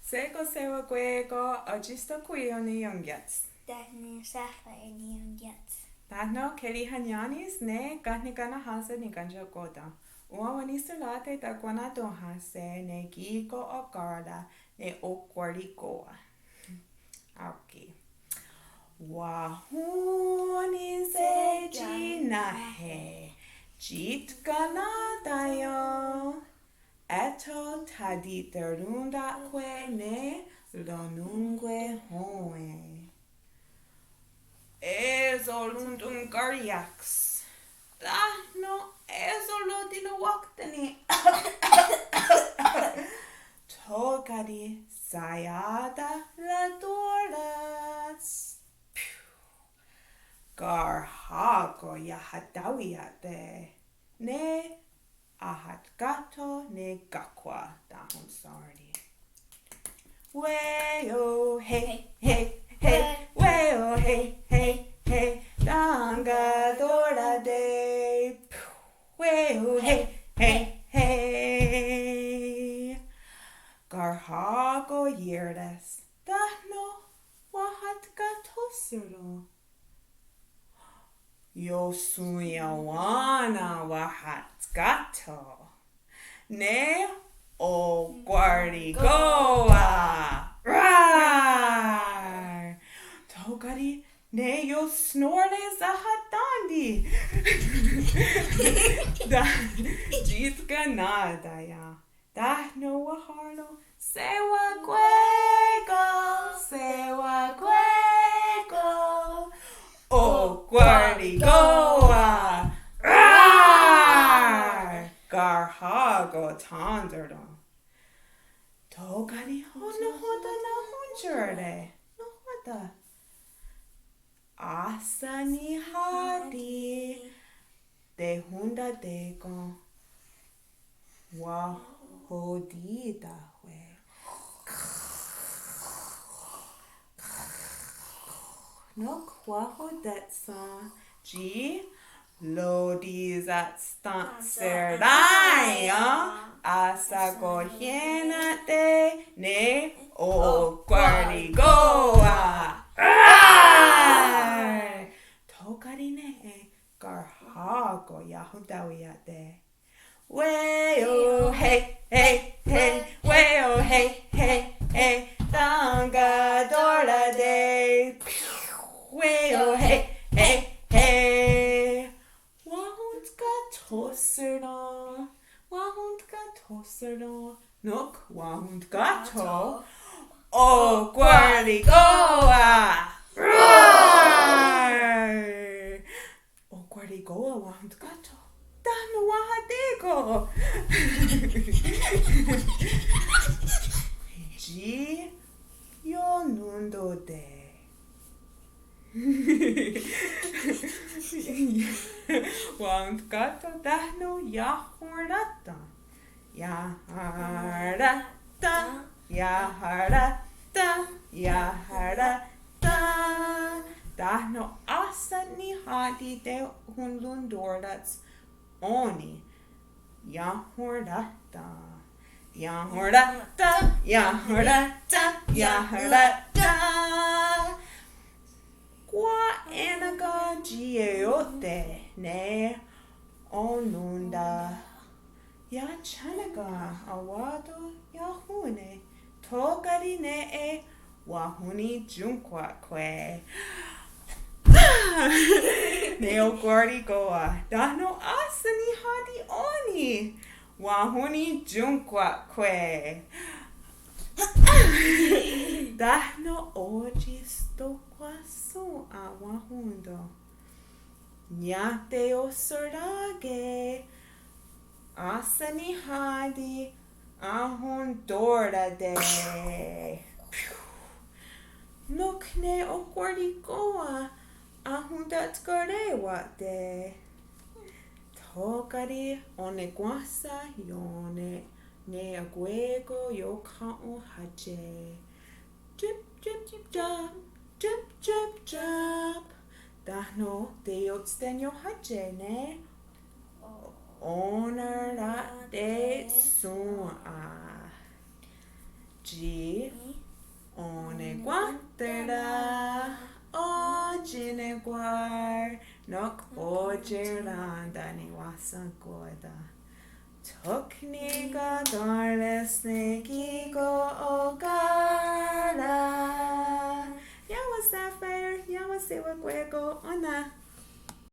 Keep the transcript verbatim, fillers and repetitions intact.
Shé:kon sewakwé:kon. Otsísto' kwí:io ne iónkiats. Tánon sáhkwa' ne iónkiats. Tánon kerihonnién:ni's ne ká:ti' kanahsá:nen ká:ti' Òn:wa wenhniserá:te takwana'tón:hahse' ne kí:ken oká:ra' ne ohkwari'kó:wa. Á:ki. Wahón:nise' tsi náhe', tsi tkanà:ta ió:ni. É:tho thati'terón:tahkwe' ne ronnón:kwehón:we. É:so rontonkarià:ks. Tánon é:so rotirowákten. Tho ká:ti' shaià:ta ratò:rats. Karhá:kon iahatáweia'te' ne ahatkáhtho ne kákhwa táhonhsará:ri. Wé:io, hé, hé, hé, wé:io, hé, hé, hé, tenkató:rate'. Wé:io, hé, hé, hé. Karhá:kon í:re's tánon wahatkáhthose' ron. Iohsonhiá:wen wahatkáhtho ne ohkwari'kó:wa. Rar! Tho ká:ti' ne iohsnó:re' sahatá:ti'. Tsi tkanà:ta ió:ni. Tánon wahèn:ron', sewakwé:kon, sewakwé:kon. Ohkwari'kó:wa. Rar! Karhá:kon thenté:ren. Tho ká:ti' oh nahò:ten nahòn:tore'. Nahò:ten. Áhsen niháti tehontaté:ken. Wahotità:we'. Nok wahotétshen tsi rotisatstenhserá:ien' ahshakohié:na'te' ne ohkwari'kó:wa. Rar! Tho ká:ti' nè:'e karhá:kon iahotáweia'te'. Wé:io, hé, hé, hé, wé:io, hé, hé, hé, tenkató:rate'. Wé:io, hé, hé, hé. Wahontkahthóhse' ron, wahontkahthóhse' ron. Nok wahontkahthó'. Ohkwari'kó:wa. Rar! Ohkwari'kó:wa wahontkahthó'. Tánon wahaté:kon. Tsi ionontó:te'. Wahontkahthó'. Tánon iahonrá:ten'. Iahonrá:ten', iahonrá:ten', iahonrá:ten'. Tánon áhsen niháti tehonrontò:rats ó:ni. Iahonrá:ten', iahonrá:ten', iahonrá:ten', iahonrá:ten'. Kwah é:neken tsi ió'te' ne onón:ta. Iah tsi é:neken enwá:ton' iahón:ne'. Tho ká:ti' nè:'e wahón:ni ionkwakhwe' ne ohkwari'kó:wa. Tánon áhsen niháti ó:ni. Wahón:ni ionkwakhwe'. Tánon otsistohkwahshòn:'a wahón:ton'. Nia'teiohserá:ke'. Áhsen niháti ahontò:rate'. Nok ne ohkwari'kó:wa ahontatkaré:wate'. Tho ká:ti' onekwáhsen ió:ni ne akwé:kon ionkha ó:nhate'. Chip, chip, chip, chap, chip, chip, chap. Tánon teiotsteniohátie' ne onera'téston:'a. Tsi onekwénhtara otsi'nekwahr nok otsi'rèn:ta niwahsonkó:ten. Tho ki' nikakén:re's ne kí:ken oká:ra'. Iá:wes Sapphire, iá:wes sewakwé:kon, ó:nen.